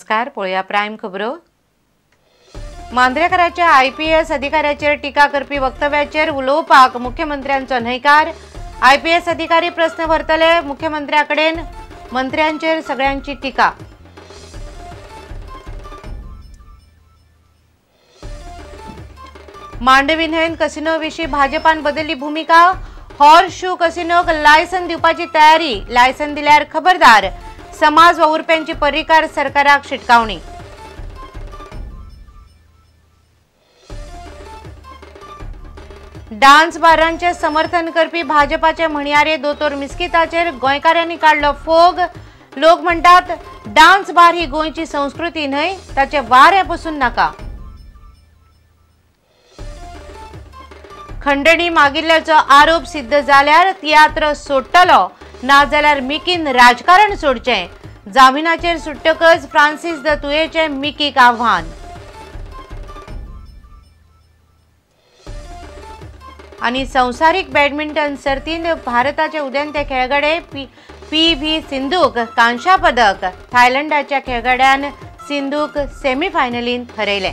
नमस्कार, पळोवया प्रायम खबरो। मांद्रेकराच्या आयपीएस अधिकाऱ्याचेर टीका करपी वक्तव्याचेर उलोवपाक मुख्यमंत्र्यांचो न्हयकार। आयपीएस अधिकारी प्रस्न व्हरतले मुख्यमंत्र्याकडेन, मंत्र्यांचेर सगळ्यांची टीका। मांडवी न्हंयेंत कसिनो विशीं भाजपान बदलली भूमिका। हॉर्स शू कसिनोक लायसन दिवपाची तयारी, लायसन दिल्यार खबरदार। समाज वावुरप्यांची पर्रीकार सरकाराक शिटकावणी। डान्स बारांचे समर्थन करपी भाजपाचे म्हणयारे दोतोर मिस्किताचेर गोंयकारांनी काडलो फोग। लोक म्हणटात डान्स बार ही गोंयची संस्कृती न्हय, ताचे वारें पसून नाका। खंडणी मागिल्ल्याचो आरोप सिद्ध जाल्यार तियात्र सोडटलो, नाजाल्यार मिकीन राजकारण सोडचें। जामिनाचेर सुट्टकच फ्रांसीस the तुयेचें मिकीक आव्हान। आनी संवसारीक बॅडमिंटन सर्तींत भारताचे उदेंते खेळगडे पी व्ही सिंधूक कांश्या पदक। थायलंडाच्या खेळगड्यान सिंधूक सेमीफायनलींत हरयलें।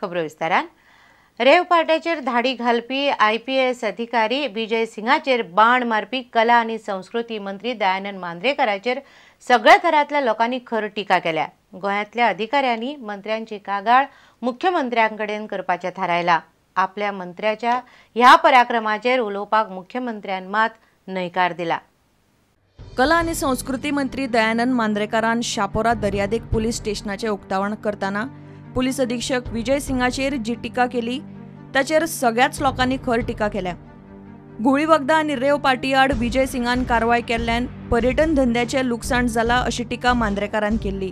खबरो विस्तारान। रेव पार्ट्याचेर धाडी घालपी आयपीएस अधिकारी विजय सिंगाचेर बाण मारपी कला आनी संस्कृती मंत्री दयानंद मांद्रेकराचेर सगळ्या थरांतल्या लोकांनी खर टीका केल्या। गोंयांतल्या अधिकाऱ्यांनी मंत्र्यांची कागाळ मुख्यमंत्र्यांकडेन करपाचें थारायलां। आपल्या मंत्र्याच्या ह्या पराक्रमाचेर उलोवपाक मुख्यमंत्र्यान मात न्हयकार दिला। कला आनी संस्कृती मंत्री दयानंद मांद्रेकरान शापोरा दर्यादेग पुलीस स्टेशनाचें उक्तावण करतना पुलीस अधीक्षक विजय सिंगाचेर जी टीका केली ताचेर सगळ्याच लोकांनी खर टीका केल्या। घुंवळी वखदां आनी रेव पार्टी आड विजय सिंगान कारवाय केल्ल्यान पर्यटन धंद्याचें लुकसाण जाला अशी टीका मांद्रेकारान केल्ली।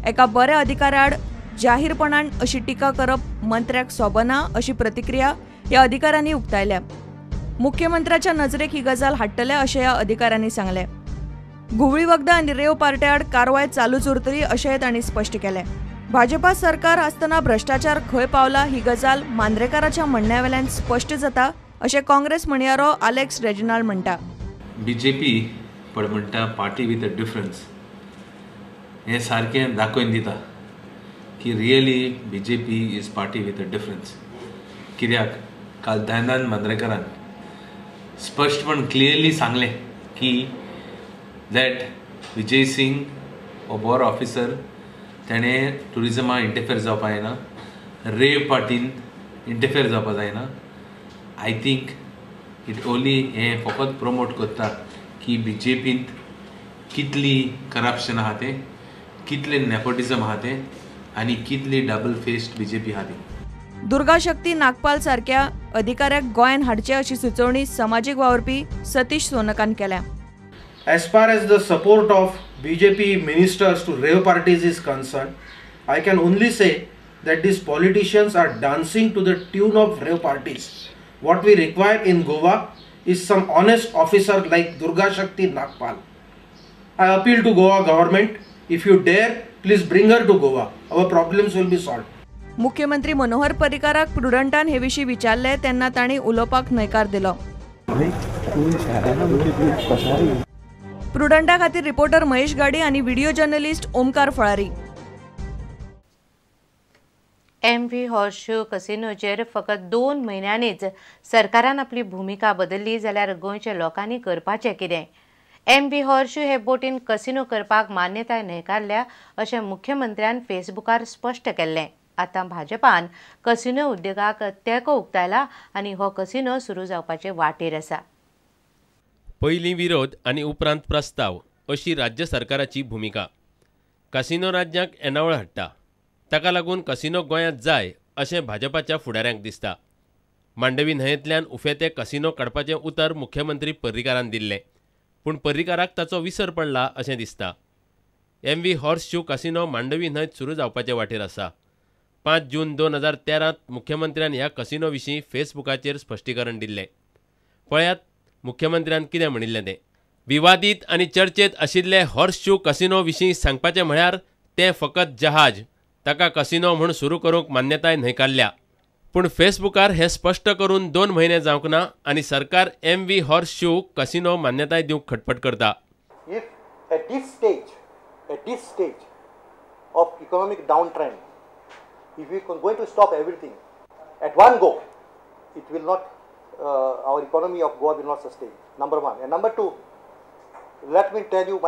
एका बऱ्या अधिकाऱ्याआड जाहीरपणान अशी टीका करप मंत्र्याक सोबना अशी प्रतिक्रिया ह्या अधिकाऱ्यांनी उक्तायल्या। मुख्यमंत्र्याच्या नजरेक ही गजाल हाडटले अशें ह्या अधिकाऱ्यांनी सांगलें। घुंवळी वखदां आनी रेव पार्ट्या आड कारवाय चालूच उरतली अशेंय तांणी स्पश्ट केलें। भाजपा सरकार आसतना भ्रष्टाचार खंय पावला ही गजाल मांद्रेकाराच्या म्हणण्या वेल्यान स्पश्ट जाता अशें काँग्रेस म्हणयारो आलेक्स रेजिनाल्ड म्हणटा। बीजेपी पण म्हणटा पार्टी विथ अ डिफरन्स हें सारकें दाखोवन दिता की really BJP is party with a difference. कित्याक काल दयानंद मांद्रेकारान स्पश्टपण क्लियरली सांगलें की that Vijay Singh हो बरो ऑफिसर, तेणें ट्युरिजमा इंटरफेर जावपा जायना, रेव पार्टीन इंटरफेर जावपा जायना। I think it only हें फकत प्रमोट करता की बी जे पींत कितली करप्शन आहा तें, कितलें नेपोटिजम आहा तें आनी कितली double faced B J P आहा ती। दुर्गा शक्ती नागपाल सारक्या अधिकाऱ्याक गोंयांत हाडचे अशी सुचोवणी समाजीक वावुरपी सतीश सोनकान केल्या। As far as the support of BJP ministers to rave parties is concerned, I can only say that these politicians are dancing to the tune of rave parties. What we require in Goa is some honest officer like Durga Shakti Nagpal. I appeal to Goa government, if you dare, please bring her to Goa. Our problems will be solved. मुख्यमंत्री मनोहर पर्रीकाराक प्रुडंटान हे विशीं विचारले तेन्ना तांणी उलोवपाक न्हयकार दिलो। प्रुडंटा खातीर रिपोर्टर महेश गाडी आणि video journalist Omkar Phalari. MV horseshoe कसिनोचेर फकत 2 म्हयन्यांनीच सरकारान आपली भूमिका बदलली जाल्यार गोंयच्या लोकांनी करपाचें कितें? एमव्ही हॉर्सशू हे बोटीन कसिनो करपाक मान्यताय न्हयकारल्या अशें मुख्यमंत्र्यान फेसबुकार स्पश्ट केल्लें। आतां भाजपान कसिनो उद्देगाक तेंको उक्तायला आनी हो कसिनो सुरू जावपाचे वाटेर आसा। पयलीं विरोध आनी उपरांत प्रस्ताव अशी राज्य सरकाराची भुमिका। कसिनो राज्याक येणावळ हाडटा, ताका लागून कसिनो गोंयांत जाय अशें भाजपाच्या फुडाऱ्यांक दिसता। मांडवी न्हंयेंतल्यान उफेते कसिनो काडपाचें उतर मुख्यमंत्री पर्रीकारान दिल्लें, पूण पर्रीकाराक ताचो विसर पडला अशें दिसता। एमव्ही हॉर्सशू कसिनो मांडवी न्हंयेंत सुरू जावपाचे वाटेर आसा। 5 जून 2013 मुख्यमंत्र्यान ह्या कसिनो विशीं फेसबुकाचेर स्पश्टीकरण दिल्लें। पळयात मुख्यमंत्र्यान कितें म्हणिल्लें तें। विवादीत आनी चर्चेत आशिल्ले हॉर्सशू कसिनो विशीं सांगपाचें म्हळ्यार तें फकत जहाज, ताका कसिनो म्हूण सुरू करूंक मान्यताय न्हयकारल्या। पूण फेसबुकार हें स्पश्ट करून 2 म्हयने जावंक ना आनी सरकार एमव्ही हॉर्स शू कसिनो मान्यताय दिवंक खटपट करता. If at this stage of economic downtrend, if we are going to stop everything at one go, it will not, our economy of Goa will not sustain, number one. And number two, let me tell you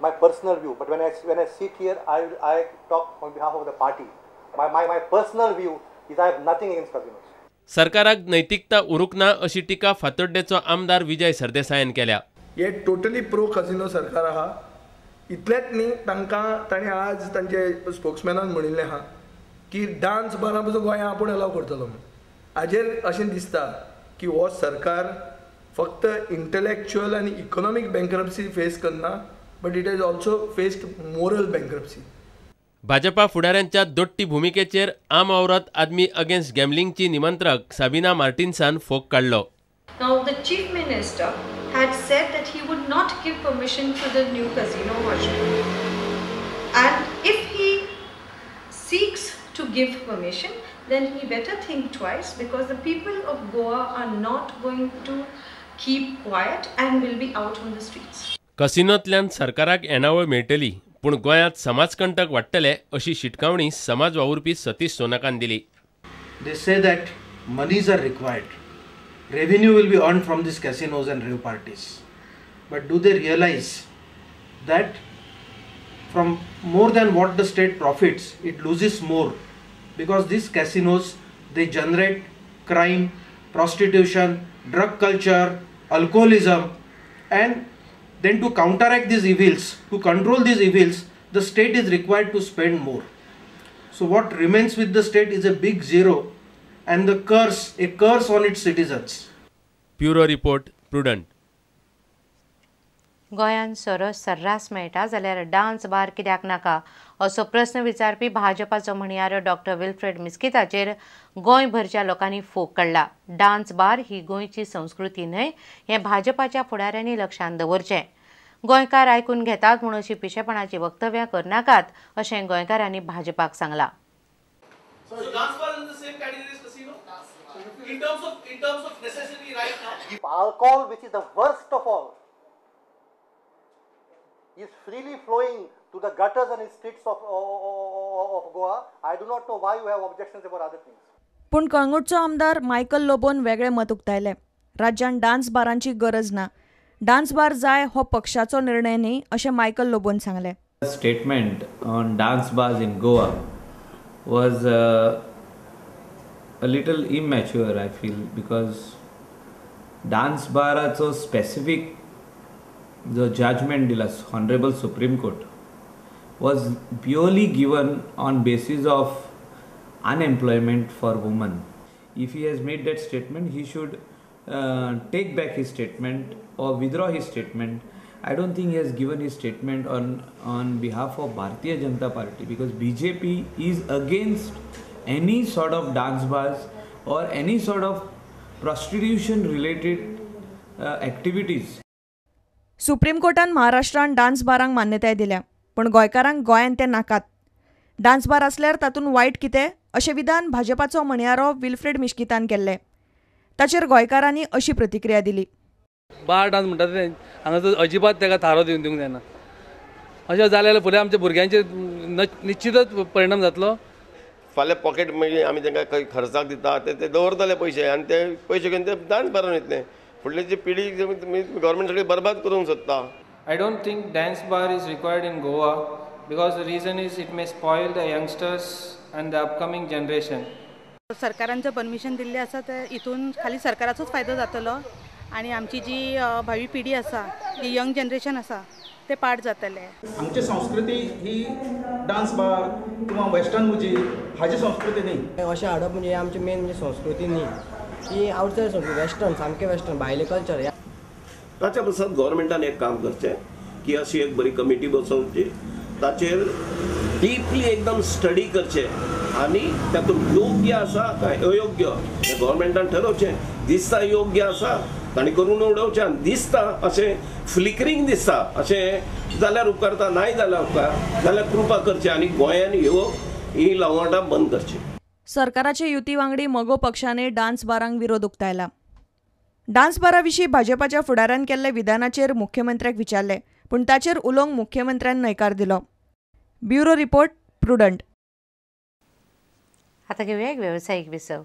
my personal view, but when I sit here, I talk on behalf of the party. My personal view is I have nothing against casinos. सरकाराक नैतिकता उरूंक ना अशी टिका फातोड्डेचो आमदार विजय सरदेसायान केल्या. हे totally pro casino सरकार आहा. इतलेंच न्ही, तांकां तांणी आज तांचे स्पोक्समॅनान म्हणिल्लें आहा की डान्स बारां पसून गोंया आपूण अलाव करतलो म्हूण. हाजेर अशें दिसता की हो सरकार फक्त इंटलेक्च्युअल आनी इकॉनॉमीक बँक्रप्सी फेस करना, but it has also faced moral bankruptcy. Bhajpa फुडाऱ्यांच्या दोट्टी भुमिकेचेर आम औरत आदमी अगेन्स्ट गॅमलिंगची निमंत्रक साबिना मार्टिन्सान फोग काडलो. Now the Chief Minister had said that he would not give permission to the new casino horseshoe, and if he seeks to give permission, then he better think twice, because the people of Goa are not going to keep quiet and will be out on the streets. कसिनोंतल्यान सरकाराक येणावळ मेळटली, पूण गोंयांत समाजकंटक वाडटले अशी शिटकावणी समाज वावुरपी सतीश सोनकान दिली. They say that monies are required. Revenue will be earned from these casinos and rave parties. But do they realize that from more than what the state profits, it loses more, because these casinos, they generate crime, prostitution, drug culture, alcoholism, and then to counteract these evils, to control these evils, the state is required to spend more. So what remains with the state is a big zero and the curse, a curse on its citizens. Bureau report, Prudent. गोंयांत सोरो सर्रास मेळटा जाल्यार dance bar कित्याक नाका असो प्रस्न विचारपी भाजपाचो म्हणयारो doctor Wilfred मिस्किताचेर गोंयभरच्या लोकांनी फोग काडला. डान्स बार ही गोंयची संस्कृती न्हय हें भाजपाच्या फुडाऱ्यांनी लक्षांत दवरचें. गोंयकार आयकून घेतात म्हूण अशी पिशेपणाची वक्तव्यां करनाकात अशें गोंयकारांनी भाजपाक सांगलां. So dance bar is in the same category as casino? In terms of necessity right now. If alcohol, which is the worst of all, is freely flowing to the gutters and streets of Goa, I do not know why you have objections about other things. पूण कळंगूटचो आमदार Michael लोबोन वेगळें मत उक्तायलें. राज्यान dance बारांची गरज ना, dance bar जाय हो पक्षाचो निर्णय न्ही अशें मायकल लोबोन सांगलें. Statement on dance bars in Goa was a little immature, I feel, because dance बाराचो specific जो judgment दिला Honorable Supreme Court was purely given on basis of unemployment for women. If he has made that statement, he should take back his statement or withdraw his statement. I don't think he has given his statement on behalf of Bharatiya Janata Party, because BJP is against any sort of dance bars or any sort of prostitution related activities. Supreme कोर्टान महाराष्ट्रान dance बारांक मान्यताय दिल्या, पूण गोंयकारांक गोंयांत ते नाकात. Dance bar आसल्यार तातूंत वायट कितें अशें विधान भाजपाचो म्हणयारो विल्फ्रेड मिश्कितान केल्लें. ताचेर गोंयकारांनी अशी प्रतिक्रिया दिली. बार डान्स म्हणटा ते हांगासर अजिबात ताका थारो दिवंक जायना. अशें जालें जाल्यार फुडें आमच्या भुरग्यांचेर निश्चितच परिणाम जातलो. फाल्यां पॉकेट मागीर आमी तांकां खंय खर्चाक दिता ते दवरतले पयशे आनी ते पयशे घेवन ते डान्स बारान वयतले. फुडली जी पिढी गव्हर्मेंट सगळी बरबाद करूंक सोदता. I don't think dance bar is required in Goa because the reason is it may spoil the youngsters and the upcoming generation. सरकारान जर परमिशन दिल्लें आसा ते हितून खाली सरकाराचोच फायदो जातलो आनी आमची जी भावी पिढी आसा, जी यंग जनरेशन आसा ते पाड जातले. आमची संस्कृती ही डान्स बार किंवा वेस्टर्न म्युजीक हाजी संस्कृती न्ही. अशें हाडप म्हणजे आमची मेन म्हणजे संस्कृती न्ही, ती आवटसायड संस्कृती, वेस्टर्न, सामकें वेस्टर्न भायलें कल्चर. ताच्या पासत गव्हर्मेंटान एक काम करचें की अशी एक बरी कमिटी बसोवची, ताचेर डीपली एकदम स्टडी करचें आनी तातूंत योग्य आसा काय अयोग्य हें गव्हर्मेंटान ठरोवचें. दिसता योग्य आसा तांणी करून उडोवचें आनी दिसता अशें फ्लिकरींग दिसता अशें जाल्यार उपकारता, नाय जाल्यार उपकार जाल्यार कृपा करचें आनी गोंयान ह्यो ही लवांटां बंद करचीं. सरकाराचे युती वांगडी मगो पक्षाने डान्स बारांक विरोध उक्तायला. डान्स बारा विशीं भाजपाच्या फुडाऱ्यान केल्ल्या विधानाचेर मुख्यमंत्र्याक विचारले, पूण ताचेर उलोवंक मुख्यमंत्र्यान न्हयकार दिलो. Bureau report, Prudent. आता घेऊया एक व्यावसायिक विसव.